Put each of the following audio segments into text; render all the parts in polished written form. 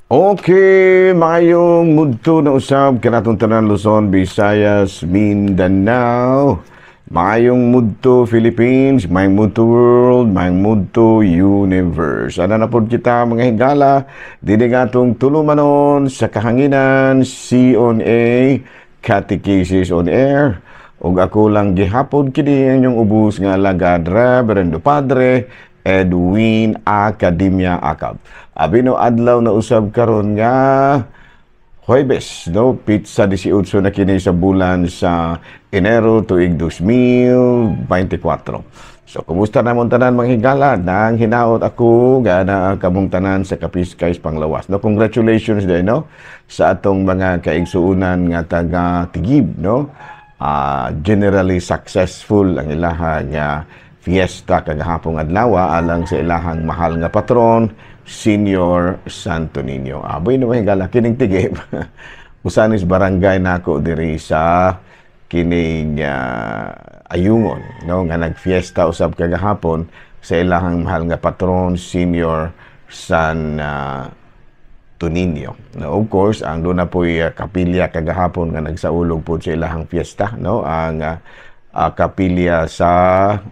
Okay, mayong mudto na usab kanatong tanan, Luzon, Visayas, Mindanao. Mayong mudto, Philippines, mayong mudto, world, mayong mudto, universe. Ana na pod kita, mga higala, dinhi atong tulumanon sa kahanginan, C on A, Catechesis on Air. Ug ako lang gihapon kini inyong ubos nga alagad, Reverendo Padre Edwin Academia Acab. Abi no, adlaw na usab karon nga Huwebes, no? Petsa 18 na kini sa bulan sa Enero, tuig 2024. So, kumusta namon tanan, mga higala? Nang hinaot ako gana kamong tanan sa Kapiskay Panglawas. No, congratulations din, no, sa atong mga kaigsuonan nga taga Tigib, no? Generally successful ang ilaha nga fiesta kagahapong adlaw alang sa ilahang mahal nga patron, Senior Santo Niño. Aboy no, higala, kining Tigib, usa nis barangay nako diri sa kining Ayungon, no, nga nagfiesta usab kagahapon sa ilahang mahal nga patron, Senior San Tonino. No, of course, ang doon na po'y kapilya kagahapon nga nagsaulog po sa ilahang fiesta, no, ang kapilya sa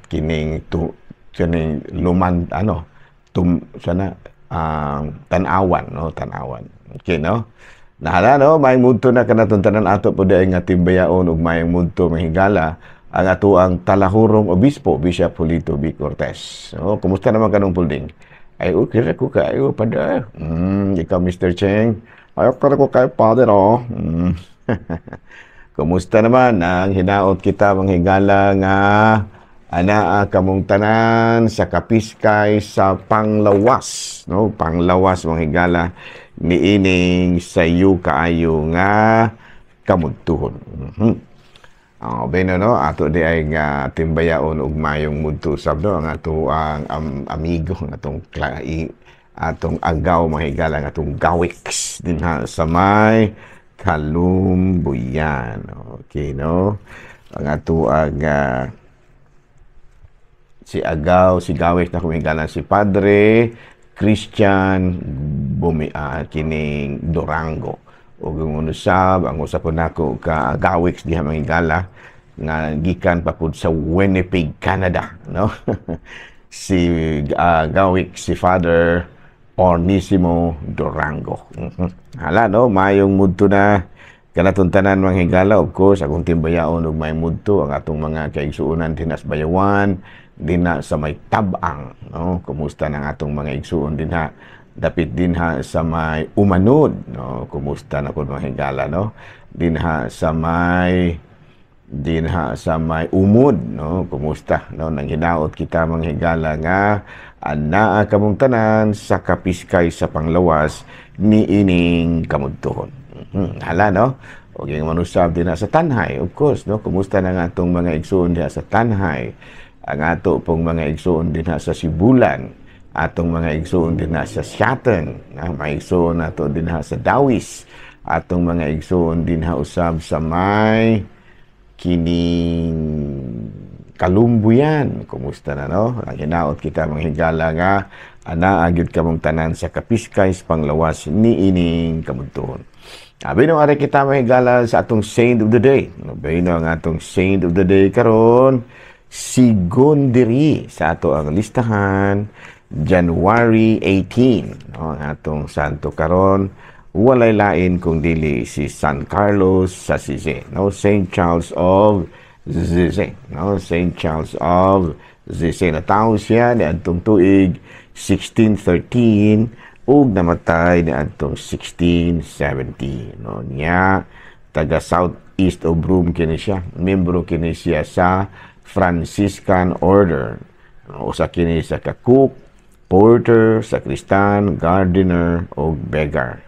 kining tu, kining luman ano tum sana Tanawan, no, Tanawan. Okay, no? Nahala, no, may mudto na kanatong tanan. Ato po diay nga timbayaon og mayong mudto, mahigala, ang ato ang talahurong obispo, Bishop Julito B. Cortez. Oh, kumusta naman kanong Pulding? Ay, okay ra ko kayo, Padre. Ikaw, Mr. Cheng? Ay, okay ko kayo, Father, oh. Kumusta naman ang hinaot kita, mga higala, nga anaa kamong tanan sa Kapiskay sa Panglawas, no? Panglawas, mga higala, niining sayo kaayo nga kamudtuhon. Oh, beno no, ato di ay nga timbayaon og mayong mudto sab, no, ang ato ang amigo, ang atong atong agaw, mga higala, ang atong gawiks dinha sa may Kalumbuyan. Okay, no? Ang ato ang si agaw, si gawik na kumigala, si Padre Christian Bumi kining Durango. Ug ang usab, ang usa po nako ka gawiks diha, mga higala, nga gikan pa pud sa Winnipeg, Canada, no? Si gawik si Father Ornisimo Durango. Hala no, mayong mudto na kanatong tanan, mga higala. Of course, akong timbayaon og mayong mudto ang atong mga kaigsuonan dinha sa Bayawan, dinha sa may Tabang, no? Kumusta nang atong mga igsuon dinha dapit dinha sa may Umanod, no? Kumusta na pud, mga higala, no? Dinha sa may Umod, no? Kumusta, no? Nang hinaot kita, mga higala, nga anaa kamong tanan sa Kapiskay sa Panglawas niining kamudtuhon. Hala no. O yung manusab dinha sa Tanjay, of course, no? Kumusta na nga atong mga igsuon diha sa Tanjay? Ang ato pong mga igsuon dinha sa Sibulan, atong mga igsuon dinha sa Siaton, na mga igsuon nato dinha sa Dawis, atong mga igsuon dinha usab sa may kining Kalumbuyan. Kumusta na, no? Ang hinaot kita, mga higala, nga anaa gyud kamong tanan sa Kapiskay sa Panglawas niining kamudtuhon. Abi no, ari kita, mga higala, sa atong saint of the day. Abi no, ang atong saint of the day karon si Gundiri sa ato ang listahan January 18. No, ang atong santo karon walay lain kung dili si San Carlos sa Assisi, no? Saint Charles of Assisi, no? Saint Charles of Assisi. Natawo siya niadtong tuig 1613 ug namatay niadtong 1670, no? Niya taga southeast of Rome kini siya. Membro kini siya sa Franciscan Order. No, usa kini sa ka-cook, porter, sacristan, gardener ug beggar.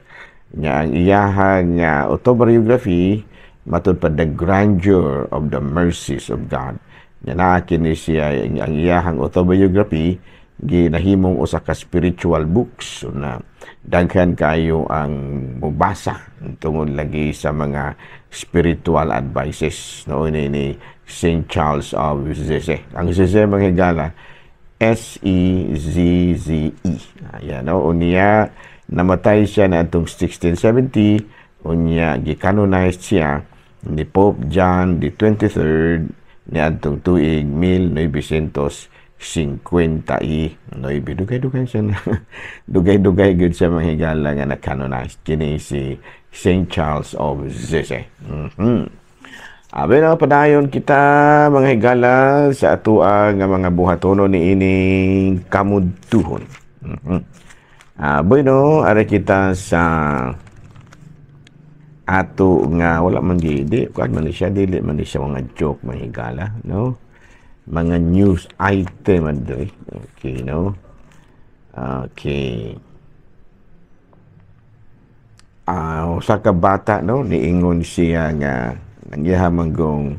Nya ang iyahang nga autobiography matud pa The Grandeur of the Mercies of God. Nya naa kini siya, ang iyahang autobiography ginahimong usa ka spiritual books. So na daghan kayo ang mobasa tungod lagi sa mga spiritual advices, no, ni Saint Charles of Assisi. Ang Assisi, mga higala, S E Z Z E. Ayan, no? Unya Namatay siya na atong 1670, unya gicanonized siya ni Pope John the 23rd ni adtong tuig 1959. Dugay-dugay siya na. Dugay-dugay gyud siya, mga higala, nga na-canonized kini si Saint Charles of Zeze. Abi na, padayon kita, mga higala, sa atoa nga mga buhatono ni ining kamudtuhon. Bueno, ari kita sa ato nga wala man gidi kuan man siya, dili man siya mga joke, mga higala, no? Mga news item man diri. Okay, no? Okay. Usa ka bata, no, niingon siya nga nangyaha manggong,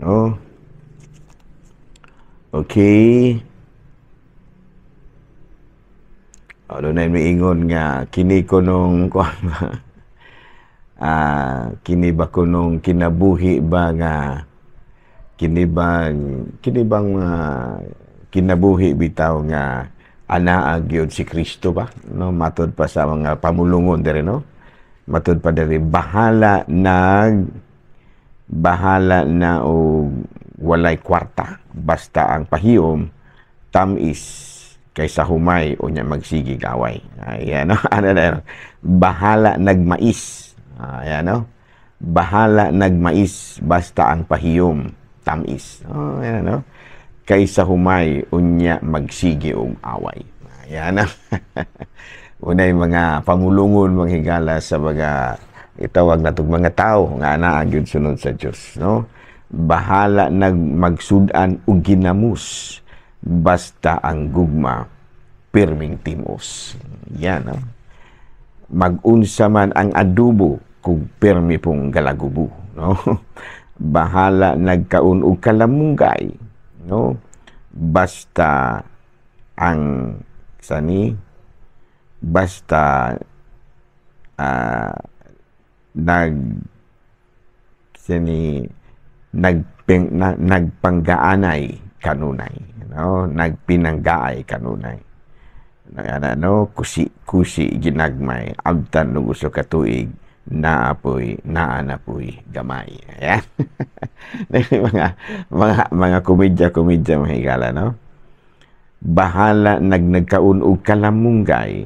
no? Okay. Ano na miingon nga kini kunong kuan ba, kini ba kunong kinabuhi ba nga kini bang kinabuhi bitaw nga anaa gyud si Kristo ba, no? Matud pa sa mga pamulungon diri, no, matud pa diri, bahala na og walay kwarta basta ang pahiyom tamis kaysa humay unya magsige away. Ayan, no? Ano na, bahala nagmais. Ayan, no? Bahala nagmais basta ang pahiyom tamis. Oh, ayan, no? Kaysa humay unya magsige og away. Ayan, no? Unay mga pamulungon, mga higala, sa mga itawag natong mga tao nga anaa gyud sunod sa Dios, no? Bahala nag magsud-an og ginamos basta ang gugma pirming timos. Yan, no? Magunsa man ang adubo kung pirmi pong galagubo, no? Bahala nagkaon og kalamunggay, no? Basta ang sani basta nag sani nagping, na, nagpanggaanay kanunay, no? Nagpinanggaay kanunay. Ano, no? Kusi kusi ginagmay abtan og usa ka tuig naapoy naa na poy gamay. Ayan. Mga komedya komedya, mga higala, no? Bahala nagnagkaon og kalamunggay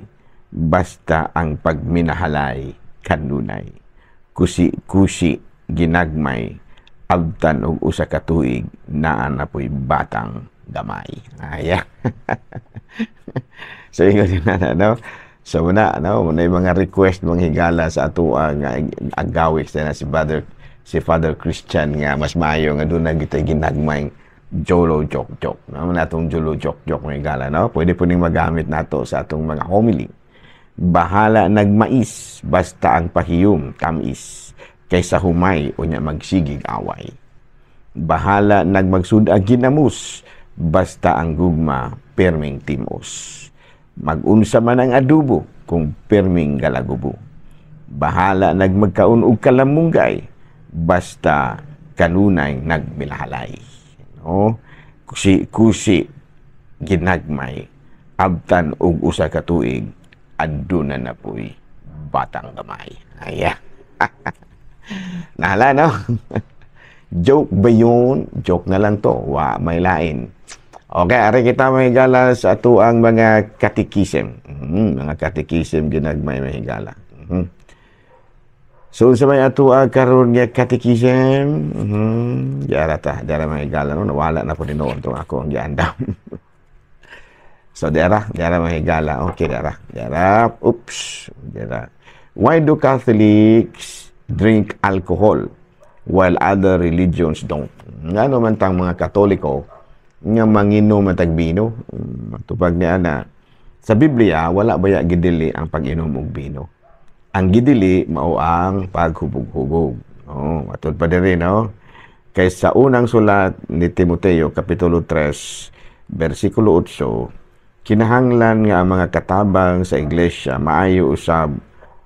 basta ang pagminahalay kanunay. Kusi kusi ginagmay abtan og usa ka tuig naa na poy batang gamay. Ayan. So ingon din na, no? So muna, no, muna yung mga request, mga higala, sa atoa nga agawik na si Father Christian nga mas maayo nga doon na kita ginagmay jolo joke joke. No, muna atong jolo joke joke, mga higala, no? Pwede po ning magamit nato sa atong mga homily. Bahala nagmais basta ang pahiyom tamis kaysa humay unya magsigig away. Bahala nagmagsud ang ginamos basta ang gugma perming timos. Magunsa man ang adubo kung perming galagubo. Bahala nagmagkaon og kalamunggay basta kanunay nagmilahalay. No? Kusi kusi ginagmay abtan og usa ka tuig aduna na poy batang gamay. Ayan. Nahala, no? Joke ba yun? Joke na lang to. Wa may lain. Okay, ari kita, mga higala, sa atoang mga katikism. Mga katikism ginagmay, mga higala. So sa may atoa karon nga katikism, diara ta, diara, mga higala, no, nawala na po ni noon tong ako ang giandam. So diara, diara, mga higala. Okay, diara. Diara, oops, diara. Why do Catholics drink alcohol while other religions don't? Ngano man tang mga Katoliko nga manginom man tag bino? Tupag ni ana sa Biblia, wala baya gidili ang pag-inom og bino. Ang gidili mao ang paghubog-hubog. Oh, matud pa diri, no? Kay sa unang sulat ni Timoteo kapitulo 3 bersikulo 8, kinahanglan nga ang mga katabang sa iglesia maayo usab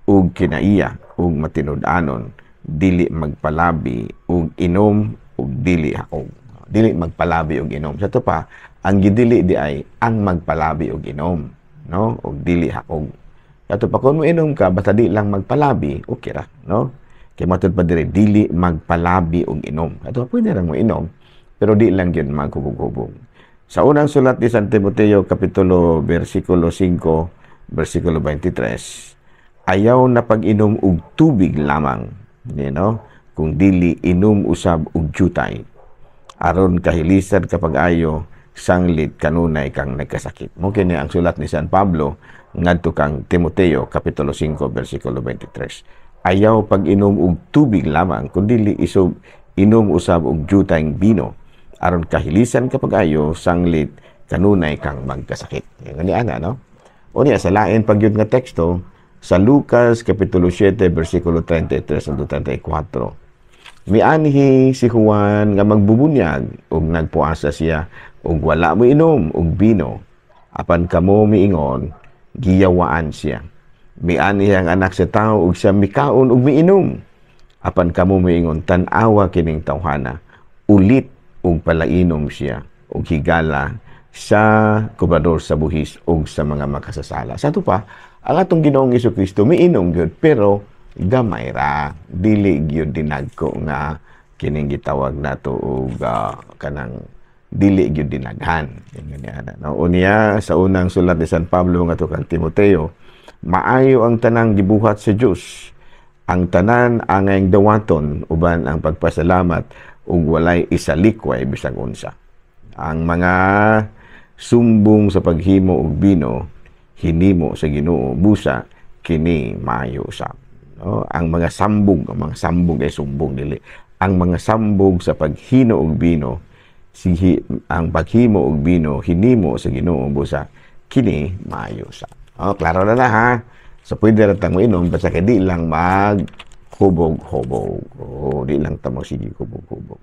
ug kinaiya ug matinud-anon, dili magpalabi ug inom ug dili hakog. Dili magpalabi og inom. Sa to pa, ang gidili di ay ang magpalabi og inom, no? Og dili hakog. Kato pa kung inom ka, basta di lang magpalabi, okay ra, no? Kay matud pa diri, dili magpalabi og inom. Ato pwede ra mo inom, pero di lang gyud maghubog-hubog. Sa unang sulat ni San Timoteo, kapitulo versikulo 5, versikulo 23, ayaw na pag-inom og tubig lamang, kung dili inom usab og jutay aron kahilisan kapag ayo sanglit kanunay kang nagkasakit. Mo kini ang sulat ni San Pablo ngadto kang Timoteo, kapitulo 5, versikulo 23. Ayaw pag-inom og tubig lamang, kun dili isog inom usab og jutayng bino aron kahilisan kapag ayo sanglit kanunay kang magkasakit. Yan ni ana, no? O niya sa lain pag yun nga teksto sa Lucas kapitulo 7 versikulo 33 hangtod 34. Mianhi si Juan nga magbubunyag ug nagpuasa siya ug wala mo inom og bino. Apan kamo miingon, giyawaan siya. Mianhi ang Anak sa Tao ug siya mikaon ug miinom. Apan kamo miingon, tan-awa kining tawhana, ulit ug palainom siya ug higala sa kobrador sa buhis ug sa mga makasasala. Sa ato pa, ang atong Ginoong Kristo miinom gyud, pero gamay ra, dili gyud dinagko nga kining gitawag nato og kanang dili gyud dinaghan. Yan, no? Unya sa unang sulat ni San Pablo ngadto kang Timoteo, maayo ang tanang gibuhat sa Dios. Ang tanan angayng dawaton uban ang pagpasalamat ug walay isalikway bisag unsa. Ang mga sumbong sa paghimo og bino hinimo sa Ginoo, busa kini maayo usab. No? Ang mga sambog ay sumbong, dili. Ang mga sambog sa paghino og bino, sihi, ang paghimo og bino hinimo sa Ginoo, busa kini maayo sa. Oh, klaro na na ha. So pwede ra tang inom basta kay di lang mag hubog-hubog. Oh, di lang ta sige hubog-hubog.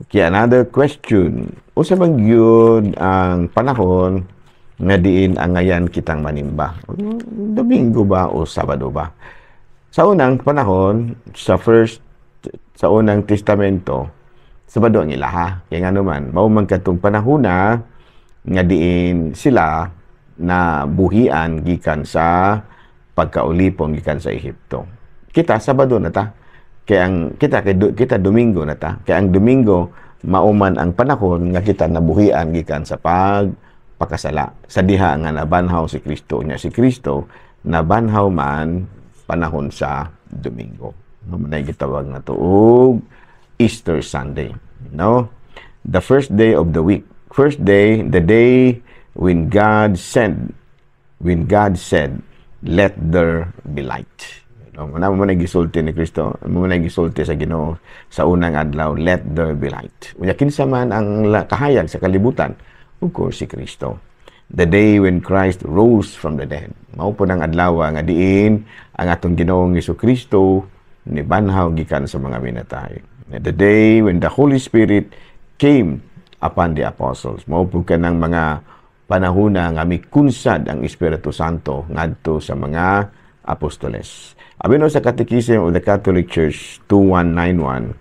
Okay, another question. Usa man gyud ang panahon nga diin angayan kitang manimba? Domingo ba o Sabado ba? Sa unang panahon, sa unang testamento, Sabado ang ilaha. Kaya nga naman, mao man katong panahona nga diin sila na buhian gikan sa pagkaulipon gikan sa Ehipto. Kita Sabado na ta. Kaya ang kita kay kita Domingo na ta. Kaya ang Domingo mauman ang panahon nga kita nabuhian gikan sa pagpakasala. Sa diha nga nabanhaw si Kristo, nya si Kristo nabanhaw man panahon sa Domingo. No, man gitawag na og Easter Sunday. No? The first day of the week. First day, the day when God said, "Let there be light." No, mao man gisulti ni Kristo, mao man gisulti sa Ginoo sa unang adlaw, "Let there be light." Unya kinsa man ang kahayag sa kalibutan? Of course, si Kristo. The day when Christ rose from the dead. Mao po nang adlaw nga diin ang atong Ginoong Kristo nibanhaw gikan sa mga minatay. The day when the Holy Spirit came upon the apostles. Mao po kanang mga panahona nga mikunsad ang Espiritu Santo ngadto sa mga apostoles. Abi no sa Catechism of the Catholic Church 2191,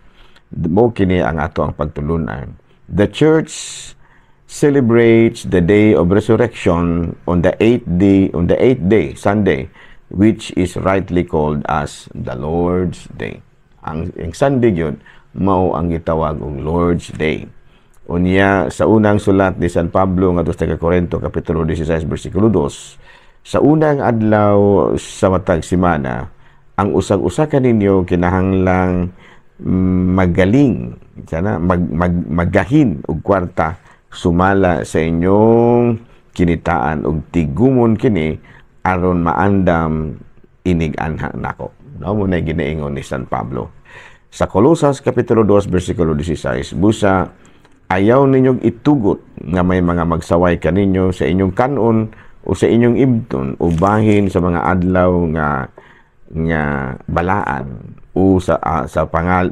mo kini ang ato ang pagtulunan. The Church celebrates the day of resurrection on the eighth day, Sunday, which is rightly called as the Lord's Day. Ang Sunday yun, mao ang gitawag og Lord's Day. Unya sa unang sulat ni San Pablo ngadto sa taga Corinto, kapitulo 16 bersikulo 2, sa unang adlaw sa matag semana, ang usag-usa kaninyo kinahanglang magaling sana mag, mag magahin og kwarta sumala sa inyong kinitaan og tigumon kini aron maandam inig anha nako. No, mo na ginaingon ni San Pablo. Sa Colosas kapitulo 2 bersikulo 16, busa ayaw ninyong itugot nga may mga magsaway kaninyo sa inyong kanon o sa inyong imton o bahin sa mga adlaw nga nga balaan o sa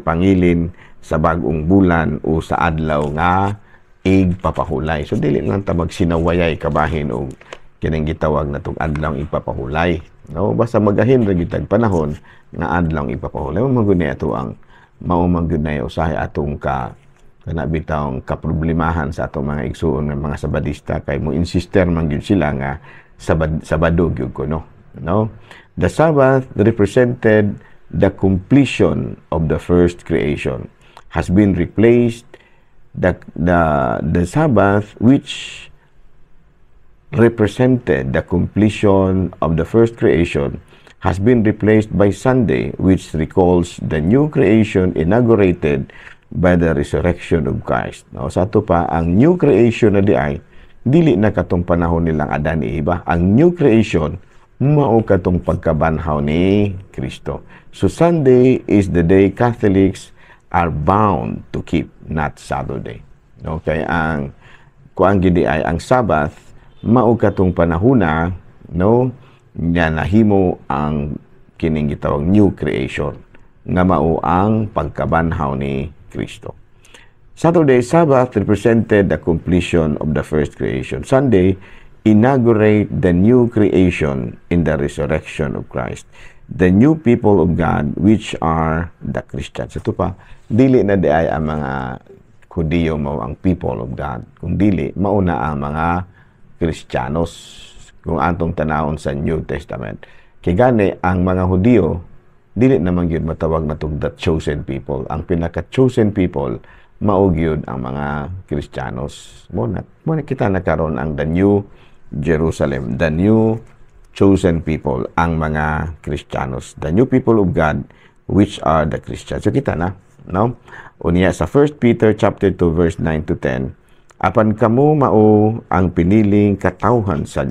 pangilin sa bagong bulan o sa adlaw nga igpapahulay. So dili lang ta magsinawayay kabahin og kining gitawag na tong adlaw igpapahulay. No, basta magahin ra gyud panahon nga adlaw igpapahulay. Mao man gud ni ato ang mao man gyud na usahay atong ka kana bitawng kaproblemahan sa atong mga igsuon nga mga Sabadista, kay mo insister man gyud sila nga Sabado gyud ko, no. No? The Sabbath represented the completion of the first creation has been replaced. The Sabbath, which represented the completion of the first creation, has been replaced by Sunday, which recalls the new creation inaugurated by the resurrection of Christ. No, sa ato pa, ang new creation na diay, dili na katong panahon nilang Adan ni Eva. Ang new creation mao katong pagkabanhaw ni Kristo. So Sunday is the day Catholics are bound to keep, not Saturday. Okay, ang kuan gidi ay ang Sabbath mao katong panahona, no, nga nahimo ang kining gitawag new creation nga mao ang pagkabanhaw ni Kristo. Saturday, Sabbath, represented the completion of the first creation. Sunday inaugurate the new creation in the resurrection of Christ. The new people of God, which are the Christians. Ito pa, dili na diay ang mga Hudiyo mao ang people of God. Kung dili, mauna ang mga Kristiyanos kung atong tanawon sa New Testament. Kay gani ang mga Hudiyo dili naman gyud matawag na the chosen people. Ang pinaka-chosen people mao gyud ang mga Kristiyanos. Mo na kita na karon ang the New Jerusalem, the new chosen people, ang mga Kristiyanos, the new people of God, which are the Christians. So kita na, no? Unya sa 1 Peter chapter 2 verse 9 to 10, apan kamo mao ang piniling katawhan sa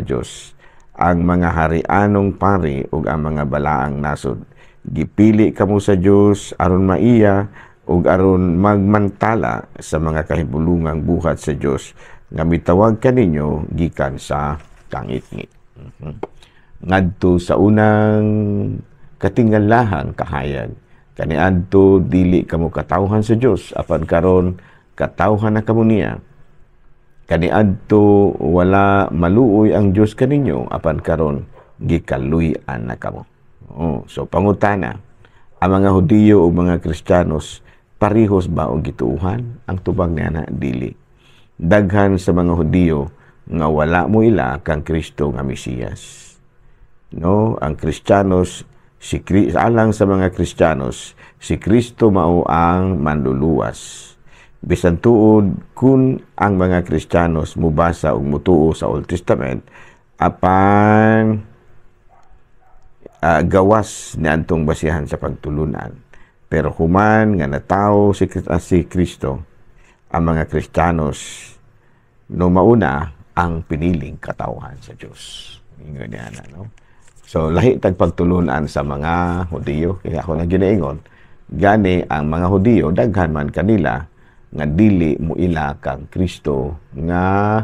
Dios, ang mga harianong pari ug ang mga balaang nasod. Gipili kamo sa Dios aron maiya ug aron magmantala sa mga kahibulungang buhat sa Dios nga mitawag kaninyo gikan sa kangitngit. Ngadto sa unang katingalahang kahayag, kaniadto dili kamo katawhan sa Dios, apan karon katawhan na kamo niya. Kaniadto wala maluoy ang Dios kaninyo, apan karon gikaluy-an na kamo. Oh, so pangutana, ang mga Hudiyo o mga Kristiyanos parihos ba og gituohan? Ang tubag niya na dili. Daghan sa mga Hudiyo nga wala mo ila kang Kristo nga Mesiyas. No, ang Kristiyanos si alang sa mga Kristiyanos, si Kristo mao ang manluluwas. Bisan tuod kun ang mga Kristiyanos mubasa ug mutuo sa Old Testament, apan gawas niadtong basihan sa pagtulunan. Pero human nga natawo si Kristo, ang mga Kristiyanos no mauna ang piniling katawhan sa Dios. Ingon niya na, no? So lahi tag pagtulunan sa mga Hudiyo, kaya ako na ginaingon, gani ang mga Hudiyo daghan man kanila nga dili mo ila kang Kristo nga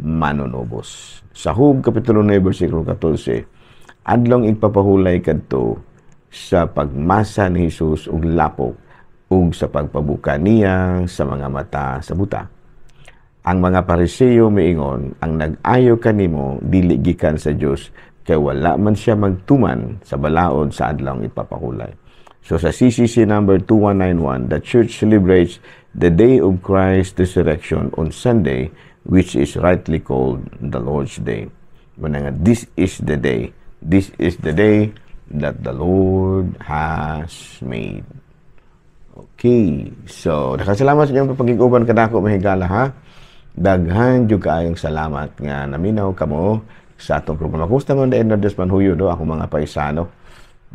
manunubos. Sa Hub Kapitulo 9 versikulo 14, adlong igpapahulay kadto sa pagmasa ni Jesus og lapok ug sa pagpabuka niya sa mga mata sa buta. Ang mga Pariseo miingon, ang nag-ayo kanimo dili gikan sa Dios kay wala man siya magtuman sa balaod sa adlong ipapahulay. So sa CCC number 2191, the church celebrates the day of Christ's resurrection on Sunday, which is rightly called the Lord's Day. Muna nga, this is the day. This is the day that the Lord has made. Okay. So, nakasalamat sa inyong pagiguban kanako, mahigala ha. Daghan jud kaayong salamat nga naminaw kamo sa atong programa. Kumusta man dahil na Diyos manhuyo do akong mga paisano.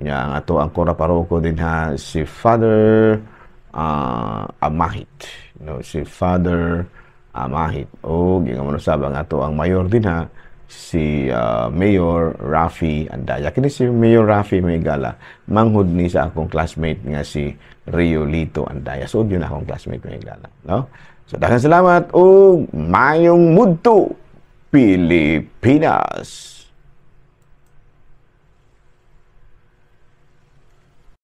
Nya ang ato ang kura paroko din ha, si Father Amahit. No, si Father Amahit. O gingon man usab ang ato ang mayor din ha, si Mayor Rafi Andaya. Kini si Mayor Rafi, may gala. Manghud ni sa akong classmate nga si Riolito Andaya. So yun akong classmate, may gala, no? So daghang salamat ug mayong mudto, Pilipinas.